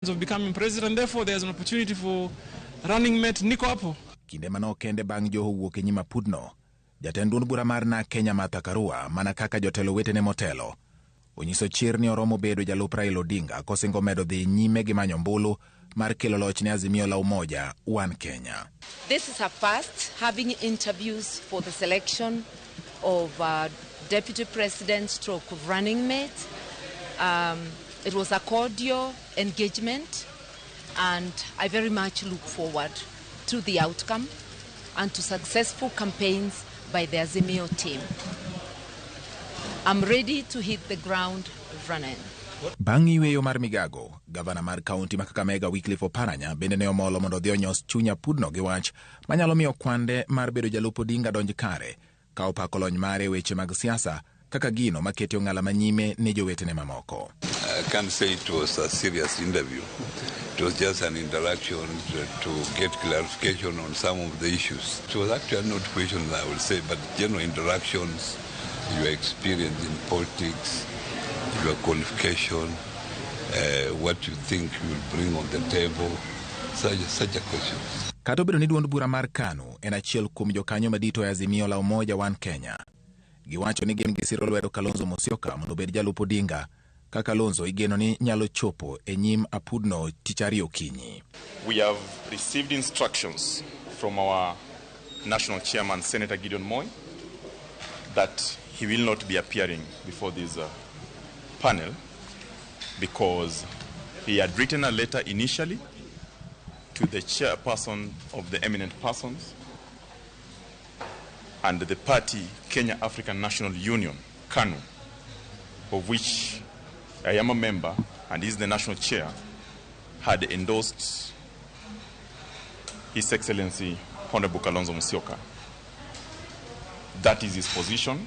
Of becoming president. Therefore, there's an opportunity for running mate niko hapo. Kinde manok kende bang' Joho wuok e nyim apudno, jatend duond bura mar NARC Kenya Martha Karua, mana kaka jotelo wetene motelo, onyiso chir ni oromo bedo jalup Raila Odinga kosingo medo dhi nyime gi manyo ombulu mar kelo loch ne Azimio la Umoja One Kenya. This is a first, having interviews for the selection of deputy president stroke running mate. It was a cordial engagement, and I very much look forward to the outcome and to successful campaigns by the Azimio team. I'm ready to hit the ground running. Bang' yweyo mar migago, gavana mar kaunti ma Kakamega Wycliffe Oparanya bende ne omolo mondo odhi onyos chuny apudno gi wach manyalo miyo kwande mar bedo jalup Odinga donj kare ka opako lony mare e weche mag siasa kaka gino makete ong'ala manyime ne jowetene mamoko. I can't say it was a serious interview. It was just an interaction to get clarification on some of the issues. It was actually not questions, I would say, but general interactions, your experience in politics, your qualification, what you think you will bring on the table, such a questions. Kata obedo ni duond bura mar KANU en achiel kuom jokanyo madito e Azimio la Umoja One Kenya, giwacho ni gin gisiro lwedo Kalonzo Musyoka mondo obed jalup Odinga ka Kalonzo igeno ni nyalo chopo e nyim apudno tich ariyo okinyi. We have received instructions from our national chairman, Senator Gideon Moi, that he will not be appearing before this panel because he had written a letter initially to the chairperson of the eminent persons and the party Kenya African National Union, KANU, of which I am a member and is the national chair, had endorsed His Excellency Honorable Kalonzo Musyoka. That is his position.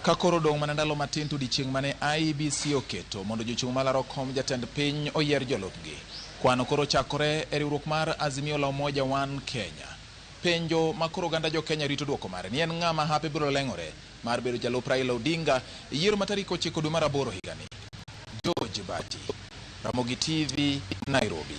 Ka koro odong' mana ndalo matin to odiechieng' mane IEBC oketo mondo jochung' malaro kom jatend piny oyier jolupgi. Kwano koro chakore e riwruok mar Azimio la Umoja One Kenya. Penjo ma koro oganda jo Kenya rito duoko mare ni en ng'ama hape biro leng'ore mar bedo jalup Raila Odinga e yiero ma tarik 9 dwe mar aboro higani. George Bati, Ramogi TV, Nairobi.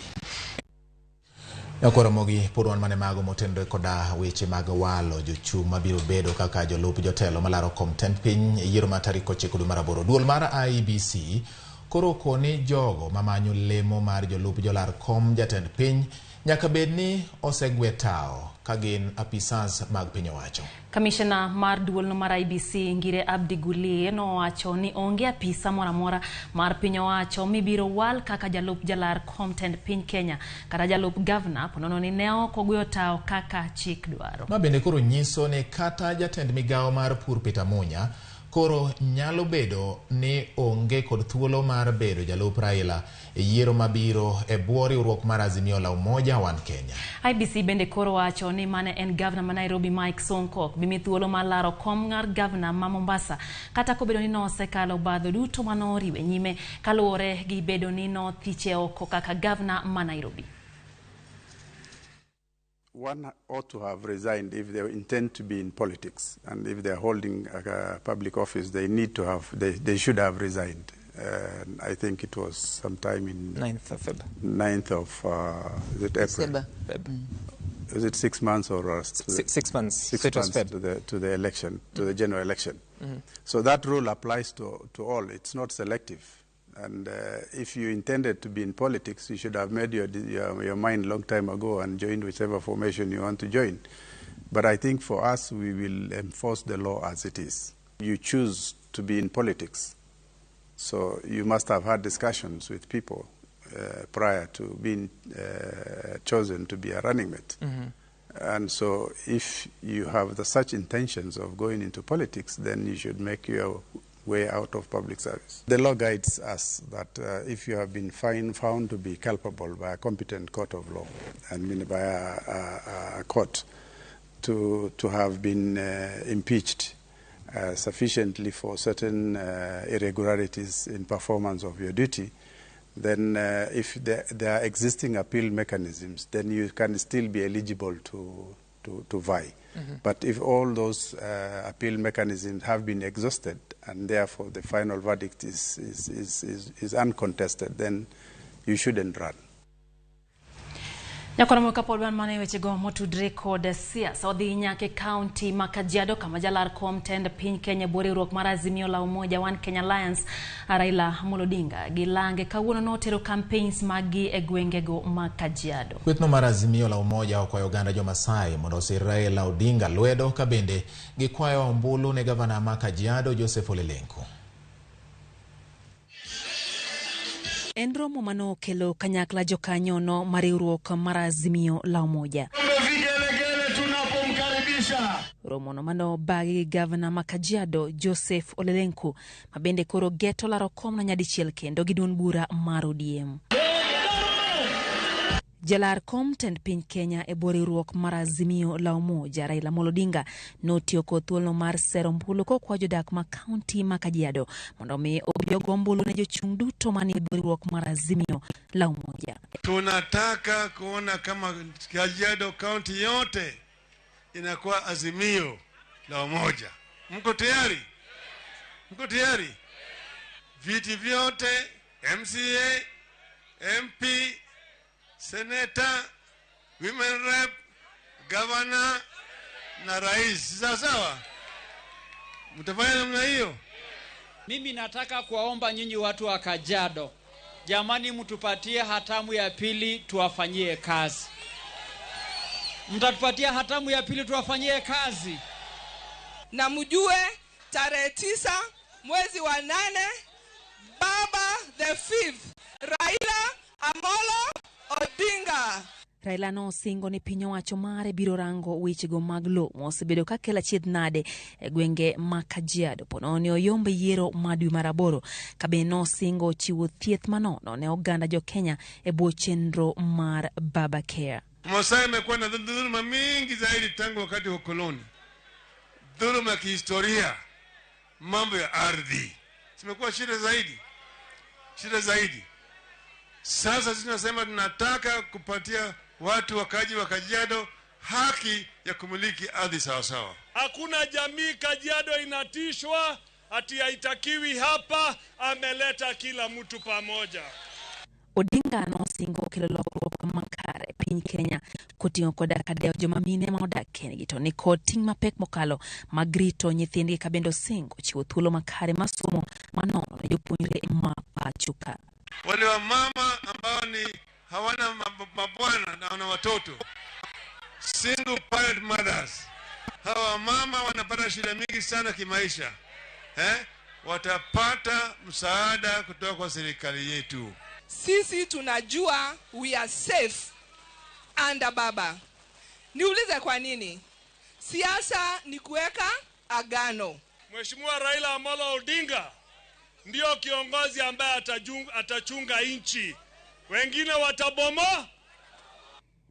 Nyakwa Ramogi pod wan mane mago motenore koda weche mag walo jochung' mabiro bedo kaka jolup jotelo malaro kom tend piny e yiero ma tarik 9 dwe mar aboro. Duol mar IEBC koro okoni jogo mamanyo lemo mar jolup jolar kom jatend piny nyaka bed ni osegwe tao ka gin apisas mag piny owacho. Kamishna mar duolno mar IEBC Ngire Abdi Gulie nowacho ni onge apisa moro amora mar piny owacho mibiro wal kaka jalup jalar kom tend piny Kenya kata jalup gavana ponono ni ne ok ogweyo tao kaka chik dwaro. Ma bende koro nyiso ni kata jatend migawo mar pur Peter Munya koro nyalo bedo ni onge kod thuolo mar bedo jalup Raila e yiero mabiro e bwo riwruok mar Azimio la Umoja One Kenya. IEBC bende koro wacho ni mane en gavana ma Nairobi Mike Sonko ok bi mi thuolo mar laro kom mar gavana ma Mombasa kata kobedo ni nosekalo obadho duto manoriwe nyime kaluwore gi bedo ni nothiche oko kaka gavana ma Nairobi. One ought to have resigned if they intend to be in politics, and if they are holding a public office, they need to have, they should have resigned. I think it was sometime in 9th of Feb. 9th of is it April? December. Feb. Is it 6 months or 6 months? 6 So it was months Feb. to the election, to the general election. So that rule applies to all. It's not selective. And if you intended to be in politics, you should have made your mind long time ago and joined whichever formation you want to join. But I think for us, we will enforce the law as it is. You choose to be in politics. So you must have had discussions with people prior to being chosen to be a running mate. And so if you have such intentions of going into politics, then you should make your way out of public service. The law guides us that if you have been found to be culpable by a competent court of law, I mean by a court, to have been impeached sufficiently for certain irregularities in performance of your duty, then if there are existing appeal mechanisms, then you can still be eligible to vie. But if all those appeal mechanisms have been exhausted and therefore the final verdict is uncontested, then you shouldn't run. Nyakwara kapod wan mana e wechego motudre kod siasa, odhi nyaka e kaunti ma Kajiado kama jalar kom tend piny Kenya bwo riwruok mar Azimio la Umoja One Kenya Alliance Raila Amolo Odinga gi lange kawuono notero campaigns maggi e gwengego ma Kajiado. Kwethno mar Azimio la Umoja okwayo oganda jo-Masai mondo osir Raila Odinga lwedo ka bende gikwayo ombulu ne gavana ma Kajiado Joseph Ole Lenku. En romo manokelo kanyakla jokanyono mar riwruok mar Azimio la Umoja. Vigelegele tunapomkaribisha. Romono manobagi gi gavana ma Kajiado Joseph Ole Lenku ma bende koro geto laro komno nyadichiel kendo gi duond bura mar ODM. Jalar kom tend piny Kenya e bwo riwruok mar Azimio la Umoja Raila Amolo Odinga notiyo kod thuolono mar sero ombulu kokwayo jodak ma kaunti ma Kajiado mondo omi obi ogo ombulu ne jochung' duto manie bwo riwruok mar Azimio la Umoja. Tunataka kuona kama Kajiado County yote inakuwa Azimio la Umoja. Mko tayari? Mko tayari? Viti vyote MCA, MP, Senator, Women Rep, Governor na rais. Sawa sawa? Mtafanya namna hiyo? Mimi nataka kuwaomba nyinyi watu wa Kajiado, jamani, mtupatie hatamu ya pili tuwafanyie kazi. Mtatupatia hatamu ya pili tuwafanyie kazi. Na mjue tarehe 9 mwezi wa 8 Baba the fifth Raila Amolo Odinga. Raila nosingo ni piny owacho mare biro rango wechego mag lowo mosebedo ka kelo achiedh nade e gwenge ma Kajiado ponono ni oyombe yiero ma dwe mar 8 ka bende nosingo chiwo thieth manono ne oganda jo Kenya e bwo chenro mar Baba Care. Masai imekuwa na dhuluma mingi zaidi tangu wakati wa ukoloni, dhuluma ya kihistoria, mambo ya ardhi zimekuwa shida zaidi, shida zaidi. Sasa tunasema tunataka kupatia watu wakaji wa Kajiado haki ya kumiliki ardhi sawa sawa. Hakuna jamii Kajiado inatishwa ati haitakiwi hapa, ameleta kila mtu pamoja. Odinga nosingo kelo lokruok makare piny Kenya koting'o koda ka dewo joma mine ma odak kendgi to nikod ting' mapek mokalo mag rito nyithindgi ka bende osingo chiwo thuolo makare mar somo manono ne jopuonjre ma pacho ka. Wale wa mama ambao ni hawana mabwana na wana watoto, single parent mothers, hawa mama wanapata shida mingi sana kimaisha, watapata msaada kutoka kwa serikali yetu. Sisi tunajua we are safe under Baba. Niulize kwa nini? Siasa ni kuweka agano. Mheshimiwa Raila Amolo Odinga ndio kiongozi ambaye atachunga nchi. Wengine watabomoa.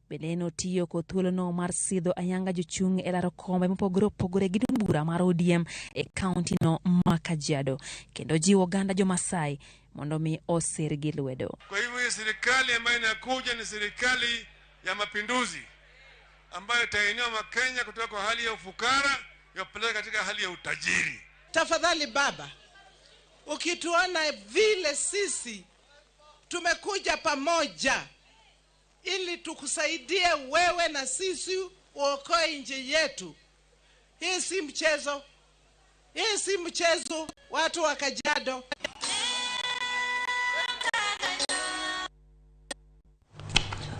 Bende notiyo kod thuolono mar sidho ayanga jochung' e laro kombe mopogore opogore gi duond bura mar ODM e kaunti no ma Kajiado kendo jiwo oganda jo-Masai mondo mi osir gi lwedo. Kwa hivyo hii serikali ambayo inakuja ni serikali ya mapinduzi ambayo itainua Wakenya kutoka kwa hali ya ufukara yapeleka katika hali ya utajiri. Tafadhali baba, ukituona vile sisi tumekuja pamoja ili tukusaidie wewe na sisi uokoe nchi yetu. Hii si mchezo. Hii si mchezo, watu wa Kajiado.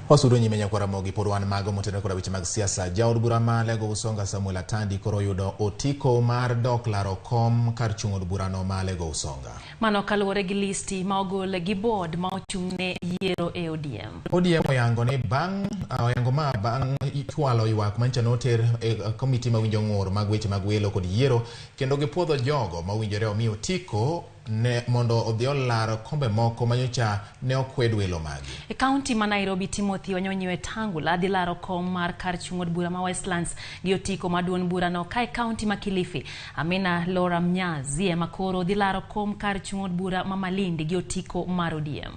Wasudo nyime nyakwar Ramogi pod wan mago motenore koda weche mag siasa. Jaod bura ma Lego Usonga Samuel Atandi koro oyudo otiko mar dok laro kom kar chung' od burano ma Lego Usonga. Mano kaluwore gi listi ma ogol gi board ma ochung'ne yiero e ODM. ODM oyango ni bang' oyango ma bang' chwalo ywak manyicha noter e komiti mawinjo ng'ur mag weche mag welo kod yiero kendo gipuodho jogo mowinjore omi otiko ne mondo odhi olar kombe moko manyocha ne okwed welo magi. E kaunti ma Nairobi, Timothy Wanyonyi Wetangula dhi laro kom mar kar chung' od bura ma Westlands gi otiko ma duond burano ka e kaunti ma Kilifi. Amina Laura Mnyazi ema koro dhi laro kom kar chung' od bura ma Malindi gi otiko mar ODM.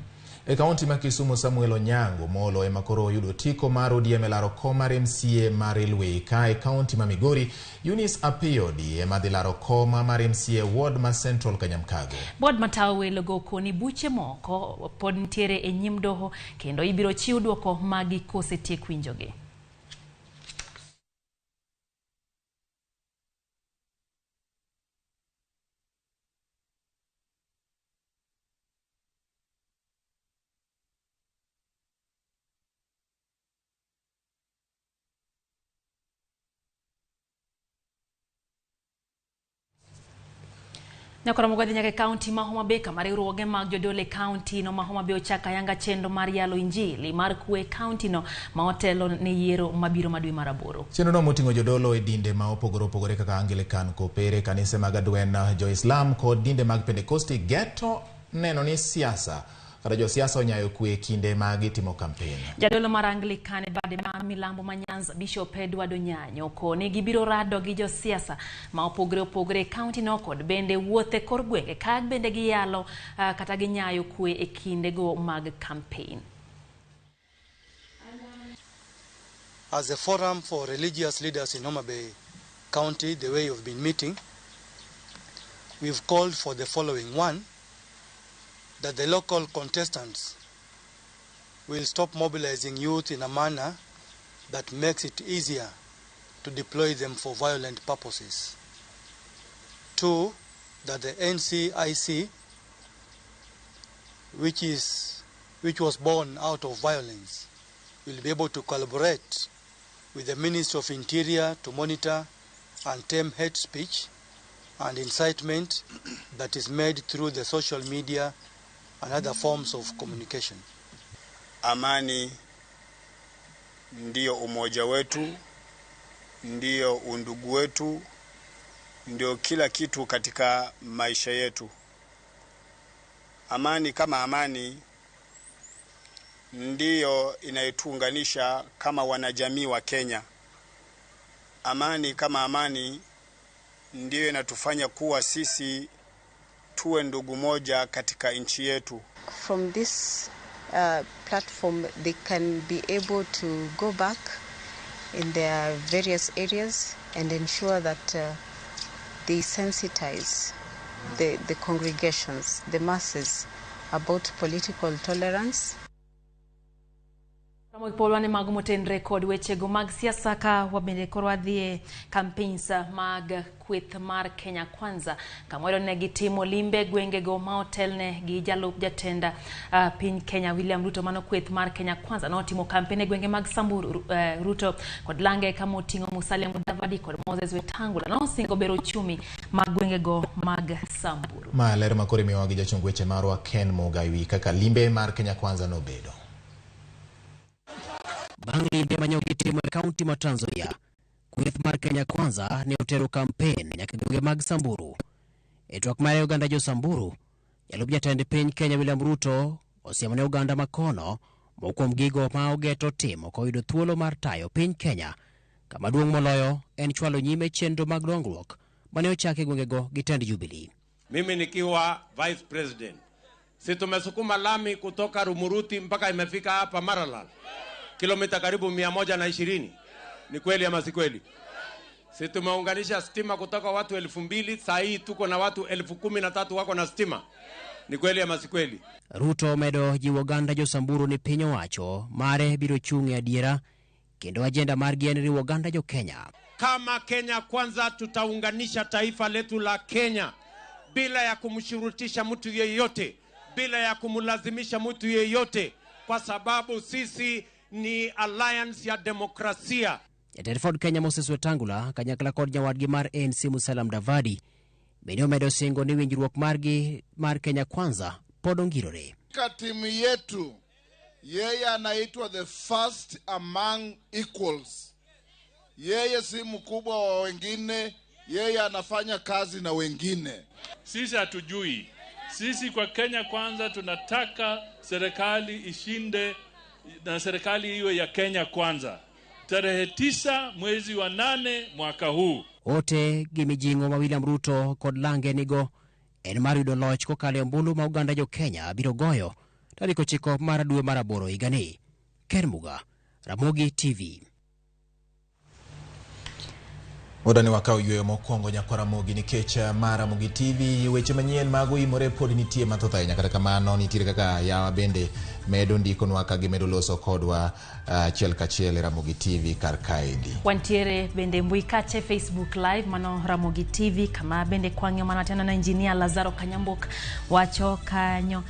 E kaunti ma Kisumu, Samuel Onyango Molo ema koro oyudo otiko mar ODM e laro kom mar MCA mar Railway. Ka e kaunti ma Migori, Eunice Apiodi ema dhi laro kom mar MCA ward ma Central Kanyamkago. Board matayo welogo koni buche moko pod nitiere e nyim doho kendo ibiro chiw duoko magi kosetiek winjogi. Nyakora mogadhi nyaka e kaunti ma Homa Bay kama riwruoge mag jodolo e kaunti no ma Homa Bay ochako ayanga chenro mar yalo injili mar kwe e kaunti no ma otelo ne yiero mabiro ma dwe mar 8. Chenro no moting'o jodolo e dinde ma opogore opogore kaka Anglican, Kopere, kanise mag Adwen, Jo-Islam kod dinde mag Pentecosti geto neno ni siasa kata josiasa onyayo kwe e kinde ma gitimo kampen. Jadolo mar Anglican e bade ma milambo ma Nyanza, Bishop Edward Onyanyo, koni gibiro rado gi josiasa ma opogore opogore e kaunti no kod bende wuoth e kor gwenge ka bende giyalo kata ginyayo kwe e kindego mag kampen. As a forum for religious leaders in Homa Bay County, the way we've been meeting, we've called for the following. One, that the local contestants will stop mobilizing youth in a manner that makes it easier to deploy them for violent purposes. Two, that the NCIC, which was born out of violence, will be able to collaborate with the Ministry of Interior to monitor and tame hate speech and incitement that is made through the social media and other forms of communication. Amani ndiyo umoja wetu, ndiyo undugu wetu, ndio kila kitu katika maisha yetu. Amani kama amani ndiyo inayotuunganisha kama wanajamii wa Kenya. Amani kama amani ndiyo inatufanya kuwa sisi tuwe ndugu moja katika nchi yetu. From this platform they can be able to go back in their various areas and ensure that they sensitize the congregations, the masses about political tolerance. Polwane mag motenre kod wechego mag siasa ka wabende koro wadhie campaigns mag kweth mar Kenya Kwanza kamoro ne gitimo limbe gwengego ma otelne gi jalup jatend piny Kenya William Ruto. Mano kweth mar Kenya Kwanza notimo campaign e gwenge mag Samburu. Ruto kod lange kama oting'o Musalia Mudavadi kod Moses Wetangula nosingo bero uchumi mag gwengego mag Samburu. Ma ler makoro imiyowa gi jachung weche marwa Ken Muga ewi kaka limbe mar Kenya Kwanza nobedo. Bang' limbe mane gitimo e kaunti ma Trans Nzoia, kweth mar Kenya Kwanza ne otero kampen nyaka e gwenge mag Samburu. E twak mare oganda jo Samburu, jalup jatend piny Kenya William Ruto osiemo ne oganda makono moko kuom gigo ma ogeto timo koyudo thuolo mar tayo piny Kenya. Kama duong' moloyo en chwalo nyime chenro mag dongruok mane ochak e gwengego gi tend Jubilee. Mimi nikiwa vice president, si tumesukuma lami kutoka Rumuruti mpaka imefika hapa Maralal, kilomita karibu 120. Ni kweli ama si kweli? Si tumeunganisha stima kutoka watu 2000, saa hii tuko na watu 13,000 wako na stima. Ni kweli ama si kweli? Ruto omedo jiwo oganda jo Samburu ni piny owacho mare biro chung' e adiera kendo ajenda margi en riwo oganda jo Kenya. Kama Kenya Kwanza tutaunganisha taifa letu la Kenya bila ya kumshurutisha mtu yeyote, bila ya kumlazimisha mtu yeyote, kwa sababu sisi ni alliance ya demokrasia. Jatend Ford Kenya Moses Wetangula kanyakla kod nyawadgi mar ANC Musalia Mudavadi bende omedo singo ni winjruok margi mar Kenya Kwanza pod ongirore. Katika timu yetu yeye anaitwa the first among equals. Yeye si mkubwa wa wengine, yeye anafanya kazi na wengine. Sisi hatujui. Sisi kwa Kenya Kwanza tunataka serikali ishinde na serikali iwe ya Kenya Kwanza. Tarehe 9 mwezi wa 8 mwaka huu. Ote gi mijing'o ma William Ruto kod lange nigo en mar yudo loch kokalo e ombulu ma oganda jo Kenya biro goyo tarik 9 mar dwe mar 8 higani. Ken Muga, Ramogi TV. Odani wakaw yweyo mokwongo nyakwar Ramogi nikech mar Ramogi TV weche manyien mag oimore pod nitie mathoth ahinya. Kata kamano nitiere kaka yawa bende medo ndikonwa ka gimedo loso kodwa achiel kachiel e Ramogi TV kar kaendi. Wantiere bende mbui kache Facebook Live mano Ramogi TV kama bende kwang'iyo mana tena na Engineer Lazaro Kanyambok wacho kanyo.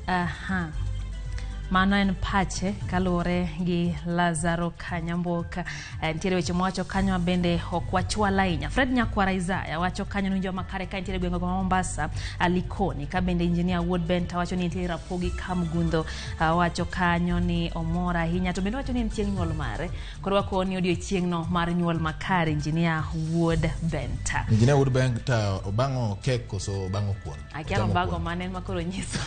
Aha. Mano en pache kaluwore gi Lazaro Kanyambok. Nitiere weche mowacho kanyo bende ok wachwal ahinya. Fred Nyakwara Isaya wacho kanyo ni joma kare ka nitiere gwenge ma Mombasa, Likoni. Ka bende Engineer Wuod Benta wacho ni nitiere Rapogi Kamgundho, wacho kanyo ni omor ahinya. To bende wacho ni en chieng' nyuol mare. Koro wakoni odiochieng'no mar nyuol makare Engineer Wuod Benta. Engineer Wuod Benta obang'o kek koso obang'o kuon? Akia obago mane en ma koro nyiso.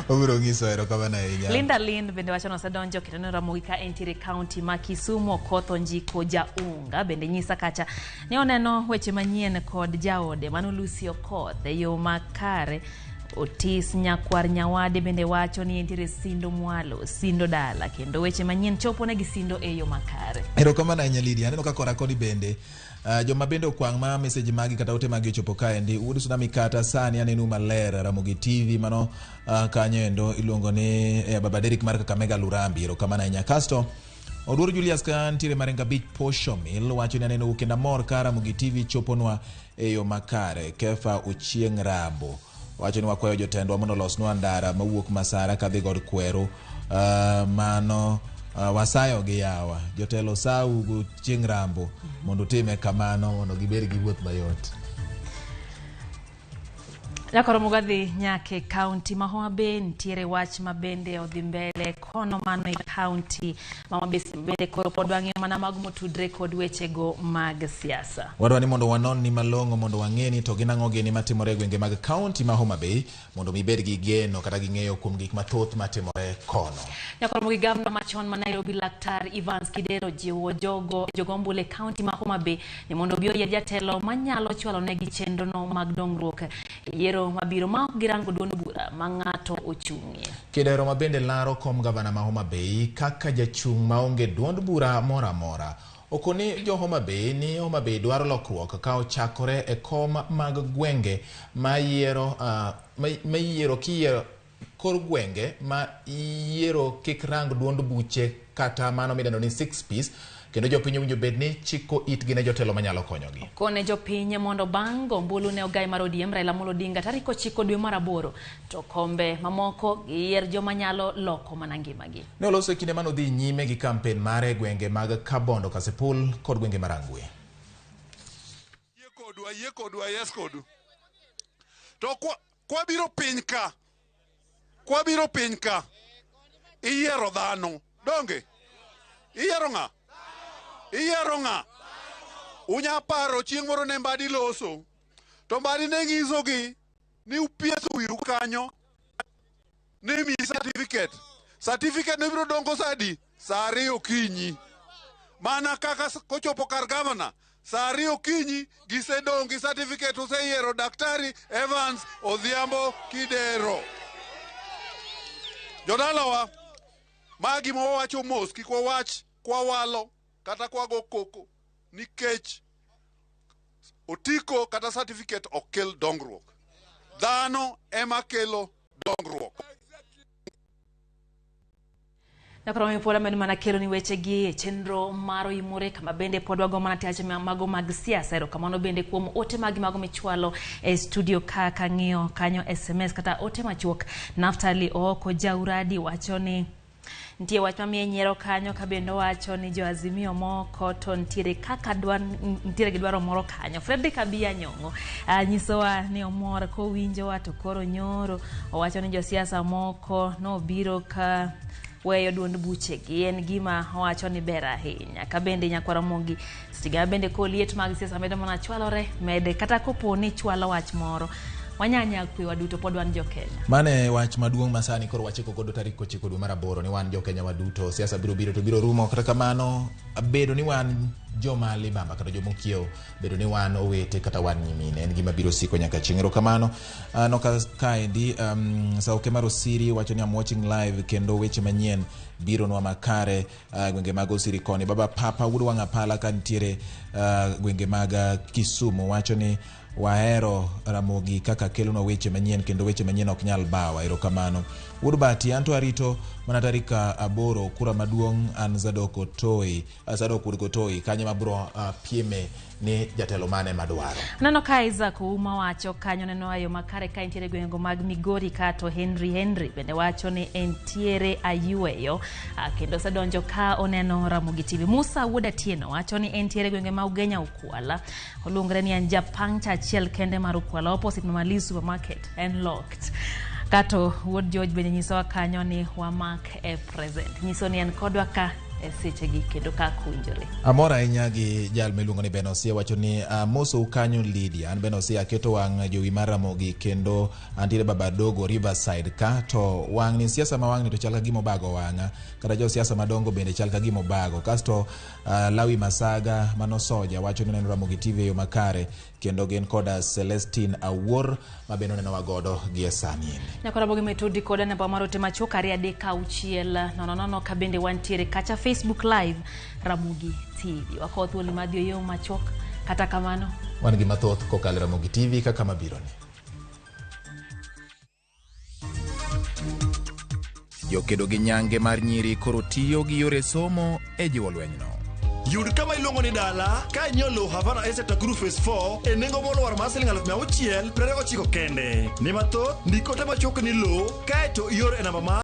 Obiro nyiso, erokamano ahinya. Linda Lind bende wacho ni osedonjo kendo ne Ramogi ka entiere county ma Kisumu. Okoth Onjiko Jaunga bende nyisa kacha ni oneno weche manyien kod jaode mano Lucy Okoth e yo makare. Otis Nyakwar Nyawade bende wacho ni entiere Sindo Mwalo, Sindo Dala, kendo weche manyien chopo negi Sindo e yo makare. Erokamano ahinya Lydia. Aneno ka kora koni bende joma bende okwang' ma message magi kata ote magi ochopo kaendi. Wuod Tsunami kata sani anenu maler Ramogi TV mano kanyo endo iluongo ni Baba Derrick mar Kakamega Lurambi. Erokamano ahinya. Kasto Oduor Julius ka nitiere Marenga Beach Posho Mill wacho ni aneno kendo amor ka Ramogi TV choponwa e yo makare. Kefa Ochieng' Rambo wacho ni wakwayo jotendwa mondo olosnwa ndara mawuok Masara kadhi God Kweru. Mano wasayo gi yawa jotelo sau go Chieng' Rambo mondo utime kamano mondo gibed gi wuoth mayot. Nyakoro Mugadhi nyake county ma Homa Bay nitiere wach ma bende odhi mbele kono mano e county ma Homa Bay bende koro pod wang'iyo mana mago motudre kod wechego mag siasa. Wadwa ni mondo wanon ni malong'o mondo wang'e ni to gin ang'o gini matimore e gwenge mag county ma Homa Bay mondo mi bed gi geno kata gi ng'eyo kuom gik mathoth matimore kono. Nyakoro Mugi gavana machon ma Nairobi Laktar Evans Kidero jiwo jogo ombulu e county ma Homa Bay ni mondo obi oyier jatelo manyalo chwalo negi chenrono mag dongruok e yiero mabiro ma ok girango duond bura ma ng'ato ochung'ie. Kidero ma bende laro kom gavana ma Homa Bay kaka jachung' maonge duond bura moro amora okoni jo Homa Bay ni Homa Bay dwaro lokruok ka ochakore e kom mag gwenge ma yiero ma yiero kiyiero kor gwenge ma yiero kik rang duond buche kata mano midendo ni 6 piece kendo jopiny owinjo bed ni chiko itgi ne jotelo manyalo konyogi. Kone jopiny mondo bang' go ombulu ne ogai mar ODM Raila Amolo Odinga tarik 9 dwe mar 8 to kombe mamoko giyier joma nyalo loko mana ngimagi. Ne oloso e kinde mane odhi nyime gi kampen mare e gwenge mag Kabondo, Kasipul kod gwenge mar Rangwe. Yie kodwa, yes kodu. To kwabiro piny ka, kwabiro piny ka, iyiero dhano, donge? Iyiero ng'a? Iyiero ng'a? Unya paro chieng' moro ne Mbadi loso, to Mbadi ne nyisogi ni upietho wiu kanyo, ni miyi certificate. Certificate ne biro dongo sa adi? Sa 2 okinyi. Mana kaka kochopo kar gavana, sa 2 okinyi gisedong' gi certificate, oseyiero Daktari Evans Odhiambo Kidero. Jodalawa, ma gima wawacho mos, kik wawach kwawalo kata kwago koko, nikech otiko kata certificate ok kel dongruok. Dhano ema kelo dongruok. Nyakoro pod amedo mana kelo ni weche gi e chenro mar Oimore kama bende pod wago mana tiache mago mag siasa. Erokamano bende kuom ote magi mago michwalo e studio kaka ng'iyo kanyo SMS kata ote machuok. Naftali Ooko Jauradi wacho ni nitie wach mamiye nyiero kanyo ka bende owacho ni jo Azimio moko to nitiere kaka nitiere gi dwaro moro kanyo. Fredrick Abia Nyong'o nyisowa ni omor kowinjowa to koro nyoro owacho ni josiasa moko nobiro ka weyo duond buchegi en gima owacho ni ber ahinya. Ka bende nyakwar Ramogi sechego bende koliet mag siasa medo mana chwalore mede kata kopo ni chwalo wach moro Wanyanya kwe waduto pod wan jo Kenya. Mane wach maduong' ma sani koro wachiko godo tarik 9 dwe mar 8 ni wan jo Kenya waduto. Siasa biro biro to biro rumo. Kata kamano, bedo ni wan joma libamba kata joma okiewo, bedo ni wan owete kata wan nyimine en gima biro siko nyaka chieng'. Erokamano. Aneno ka kaendi Sauke mar Osiri wacho ni I'm watching live kendo weche manyien bironwa makare gwenge mag Osiri koni. Baba Papa wuod wang' apala ka nitiere gwenge mag Kisumu wacho ni wahero Ramogi kaka kelonwa weche manyien kendo weche manyien ok nyal bawa. Erokamano. Wuod Bati, anto arito mana tarik 8 kura maduong' an Zadok Otoi, Zadok wuod Kotoi kanyo mabro pieme ni jatelo mane madwaro. Aneno ka Isaac Ouma wacho kanyo neno ayo makare ka entiere gwengego mag Migori kato Henry Henry bende wacho ni entiere ayueyo kendo osedonjo ka oneno Ramogi TV. Musa Wuod Atieno wacho ni entiere gwenge ma Ugenya Ukwala. Oluongre ni en japangcha achiel kende mar Ukwala opposite Mama Liz Supermarket en locked. Kato Wuod George bende nyisowa kanyo ni wamak e present. Nyiso ni en kodwa ka e sechegi kendo kaka owinjore. Amor ahinya gi jal miluongo ni Benosia wacho ni amosou kanyo Lydia. An Benosia aketo wang' jowi mar Ramogi kendo antiere Baba Dogo Riverside ka to wang' ni siasa ma wang' ni to chal ka gima obago wang'a kata josiasa madongo bende chal ka gima obago. Kasto Lawi Masaga mano Soja wacho ni oneno Ramogi TV e yo makare kendo gin koda Celestine Awuor ma bende onenowa godo gie sani endi. Nyakora Ramogi metudi koda namba mar ote machuok 2 3 6 0 0 ka bende wantiere kacha Facebook Live Ramogi TV. Wakawo thuolo mar dhi e yo machuok kata kamano wan gi mathoth kokalo Ramogi TV kaka mabironi. Jokedo gi nyange mar nyiri koro tiyo gi yore somo e jiwo lwenyno. Yud kama iluongo ni dala ka inyiewo lowo Havana Estate Nakuru Phase 4 e nengo molwar mar siling 629 kende. Ne mathoth, ndik ote machuok ni lowo kaeto ior e namba mar